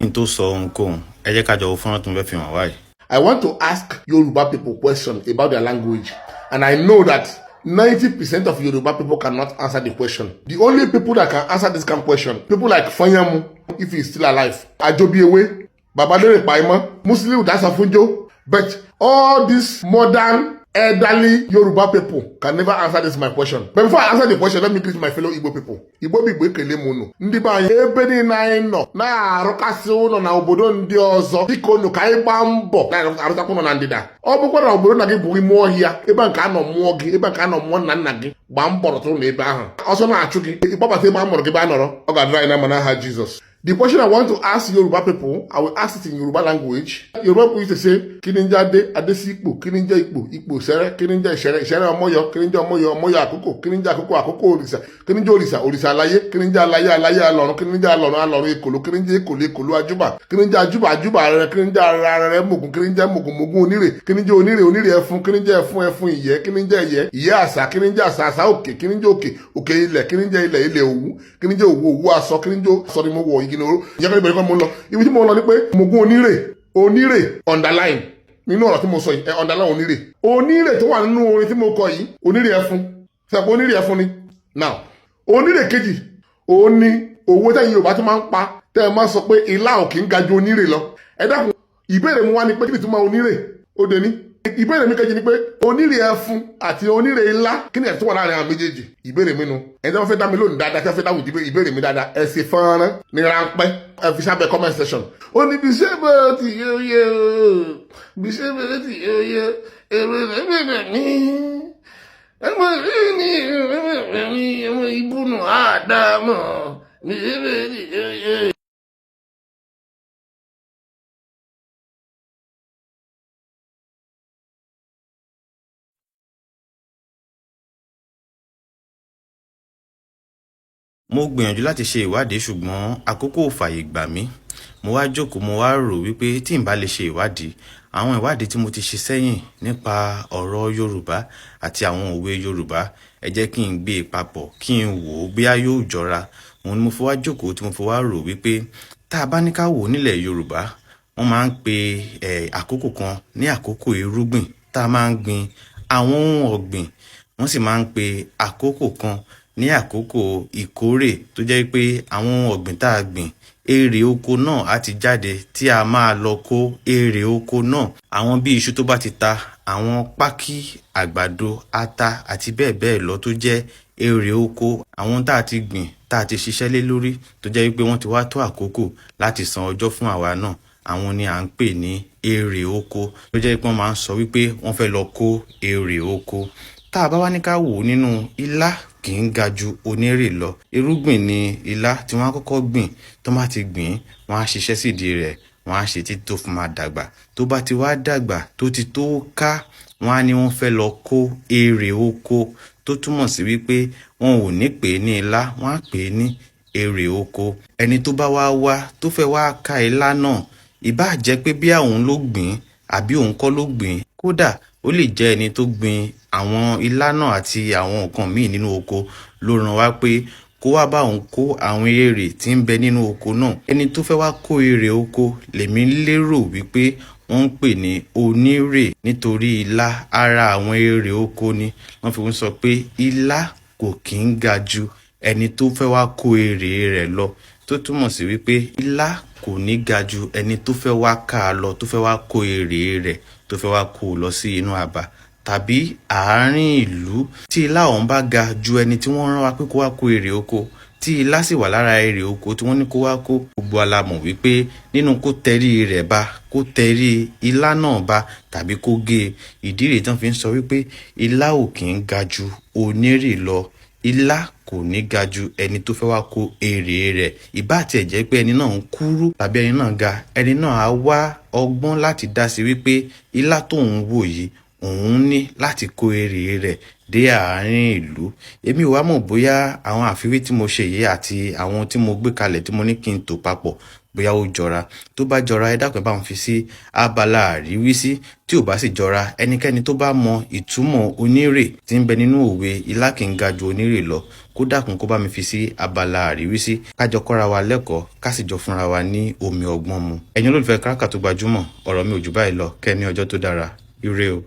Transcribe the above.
Kí n tó sọ ohunkóhun, ẹ jẹ́ ká jọ wo fọ́nrán tó ń fẹ́ fi hàn wá yìí. I want to ask Yoruba people question about their language, and I know that 90% of Yoruba people cannot answer the question. The only people that can answer this kind of question, people like Fanyamu, if he's still alive, Ajobiewe, Babadere Paimo, Musiliu Dasafunjo, but all these modern elderly Yoruba people can never answer this my question. But before I answer the question, let me greet my fellow Igbo people. Igbo bụ Igbo, ekele m unu. Ndị be anyị, ebe niile anyị nọ na-arụkasị ụlọ na obodo ndị ọzọ, biko unu, ka anyị gbaa mbọ na-arụtakwa ụlọ na ndịda. Ọ bụkwa na obodo na gị bụ ime ọhịa, ebe nke anọ mụọ gị, ebe nke anọ mụọ nna nna gị, gbaa mbọ rụtụrụ na ebe ahụ. Ọsọ na-achụ gị, ịkpọbata ebe a mụrụ gị, ebe a nọrọ, ọ ga-adịrị anyị na mma n'aha Jizọs. The question I want to ask Yoruba people, I will ask it in Yoruba language. Yoruba people used to say, "Kí ni ń jẹ́ Adé, Adé sí ipò, kí ni ń jẹ́ ipò, ipò ìṣẹ́rẹ́, kí ni ń jẹ́ ìṣẹ́rẹ́, ìṣẹ́rẹ́ ọmọyọ, kí ni ń jẹ́ ọmọyọ, ọmọyọ àkókò, kí ni ń jẹ́ àkókò, àkókò òrìṣà, kí ni ń jẹ́ òrìṣà, òrìṣà aláyé, kí ni ń jẹ́ aláyé, aláyé alọ̀run, kí ni ń jẹ́ alọ̀run, alọ̀run èkòló, kí ni ń jẹ́ èkòló, èkòló ajúbà, kí ni ń jẹ́ ajúbà, ajúbà rẹ̀, kí ni ń jẹ́ ara rẹ̀ mògùn, kí ni ń jẹ́ mògùn, mògùn onírè, kí ni ń jẹ́ onírè, onírè ẹfun, kí ni ń jẹ́ ẹfun, ẹfun ìyẹ́, kí ni ń jẹ́ ìyẹ́, ìyẹ́ àṣà, kí ni ń jẹ́ àṣà, àṣà òkè, kí ni ń jẹ́ òkè, òkè ilẹ̀, kí ni ń jẹ́ ilẹ̀, ilẹ̀ òwú, kí ni ń jẹ́ òwú, òwú aṣọ, kí ni ń jẹ́ aṣọ ni mo wọ̀, igi ni oró." Ìyẹn kọ́ ìbẹ̀rẹ̀ kan mo ń lọ. Ibi tí mo ń lọ ni pé mògùn onírè, onírè, underline nínú ọ̀rọ̀ tí mo sọ yìí, ẹ underline onírè. Onírè tó wà nínú orin tí mo kọ yìí, onírè ẹfun sẹ́pọ̀, onírè ẹfun ni. Now, onírè kejì, òun ni owó tẹ́yìn Yorùbá tó máa ń pa, tẹ́ ẹ máa sọ pé ilá ò kì í ga ju onírè lọ. Ẹ dákun, ìbéèrè mi wá ni pé, kí ni ìtumọ̀ onírè? Ó dé ní ìbéèrè mi kejì ni pé, onírè ẹfun àti onírè ilá, kí ni ẹ̀ tó wà láàrin àwọn méjèèjì? Ìbéèrè mi nu. Ẹni tí wọ́n fẹ́ dá mi lónìí dáadáa, tí wọ́n fẹ́ dáhùn ìbéèrè mi dáadáa, ẹ ṣe fọ́nrán ní ráńpẹ́, ẹ fi sábẹ́ comment section. Ó ní bí ṣé bó ti yóò yẹ o, bí ṣé bó ti yóò yẹ, èrò rẹ̀ ní ẹmọ ní ní ọmọ ìbùnú àdámọ̀, bí ṣé bó ti yóò yẹ. Mo gbìyànjú láti ṣe ìwádìí, ṣùgbọ́n àkókò ò fààyè gbà mí. Mo wá jókòó, mo wá rò wípé tí n bá lè ṣe ìwádìí, àwọn ìwádìí tí mo ti ṣe sẹ́yìn nípa ọ̀rọ̀ Yorùbá àti àwọn òwe Yorùbá, ẹ jẹ́ kí n gbé e papọ̀, kí n wò ó bóyá yóò jọra. Òun ni mo fi wá jókòó, tí mo fi wá rò wípé tá a bá ní ká wò ó, nílẹ̀ Yorùbá, wọ́n máa ń pe àkókò kan ní àkókò irúgbìn tá a máa ń gbin àwọn ohun ọ̀gbìn. Wọ́n sì máa ń pe àkókò kan ní àkókò ìkórè, tó jẹ́ pé àwọn ohun ọ̀gbìn tá a gbìn, èrè oko náà á ti jáde, tí a máa lọ kó èrè oko náà, àwọn bí iṣu tó bá ti ta, àwọn pákí, àgbàdo, ata àti bẹ́ẹ̀ bẹ́ẹ̀ lọ, tó jẹ́ èrè oko, àwọn tá a ti gbìn, tá a ti ṣiṣẹ́ lé lórí, tó jẹ́ wípé wọ́n ti wá tó àkókò láti san ọjọ́ fún àwa náà, àwọn ni à ń pè ní èrè oko, tó jẹ́ pé wọ́n máa ń sọ wípé wọ́n fẹ́ lọ kó èrè oko. Tá a bá wá ní ká wò ó, nínú ilá kì í ga ju onírè lọ. Irúgbìn ni ilá tí wọ́n á kọ́kọ́ gbìn. Tó bá ti gbìn, wọ́n á ṣiṣẹ́ sídìí rẹ̀, wọ́n á ṣe títí tó fi máa dàgbà. Tó bá ti wá dàgbà, tó ti tó ká, wọ́n á ní wọ́n fẹ́ lọ kó èrè oko, tó túmọ̀ sí wípé wọn ò ní pè é ní ilá, wọ́n á pè é ní èrè oko. Ẹni tó bá wá wá, tó fẹ́ wá ká ilá náà, ìbáà jẹ́ pé bí òun ló gbìn àbí òun kọ́ ló gbìn, kódà ó lè jẹ́ ẹni tó gbin àwọn ilá náà àti àwọn nǹkan míì nínú oko ló rán wá pé kó wá bá òun kó àwọn èrè tí ń bẹ nínú oko náà. Ẹni tó fẹ́ wá kó èrè oko lèmi lérò wípé wọ́n ń pè ní onírè, nítorí ilá ara àwọn èrè oko ni. Wọ́n fi ń sọ pé ilá kò kí ń ga ju ẹni tó fẹ́ wá kó èrè rẹ̀ lọ, tó túmọ̀ sí wípé ilá kò ní ga ju ẹni tó fẹ́ wá ká a lọ, tó fẹ́ wá kó èrè rẹ̀, tó fẹ́ wá kó o lọ sí inú abà tàbí àárín ìlú. Tí ilá ọ̀hún bá ga ju ẹni tí wọ́n rán wa pé kó wá kó èrè oko, tí ilá sì wà lára èrè oko tí wọ́n ní kó wá kó, gbogbo wa la mọ̀ wípé nínú kó tẹrí rẹ̀ ba, kó tẹrí ilá náà ba, tàbí kó gé e. Ìdí rèé tí wọ́n fi ń sọ wípé ilá ò kì í ga ju onírè lọ. Ilá kò ní ga ju ẹni tó fẹ́ wá kó èrè rẹ̀. Ìbá tiẹ̀ jẹ́ pé ẹni náà ń kúrú tàbí ẹni náà ga, ẹni náà á wá ọgbọ́n láti dá sí wípé ilá tóun wò yìí, òun ní láti kó èrè rẹ̀ dé àárín ìlú. Èmi ò wá mọ̀ bóyá àwọn àfiwé tí mo ṣe yìí àti àwọn tí mo gbé kalẹ̀, tí mo ní kí n tò papọ̀, Bóyá ó jọra. Tó bá jọra, ẹ dákun, ẹ bá ń fi sí abala àríwísí. Tí ò bá sì jọra, ẹnikẹ́ni tó bá mọ ìtumọ̀ onírè tí ń bẹ nínú òwe "Ilá kì í ga ju onírè lọ", kó dákun, kó bá mi fi sí abala àríwísí, kájọ kọ́ra wa lẹ́kọ̀ọ́, ká sì jọ fúnra wa ní omi ọgbọ́n mu. Ẹ̀yin olólùfẹ́ Cracker tó gbajúmọ̀, ọ̀rọ̀ mi ò jù báyìí lọ. Kẹ́ ní ọjọ́ tó dára. Ire o.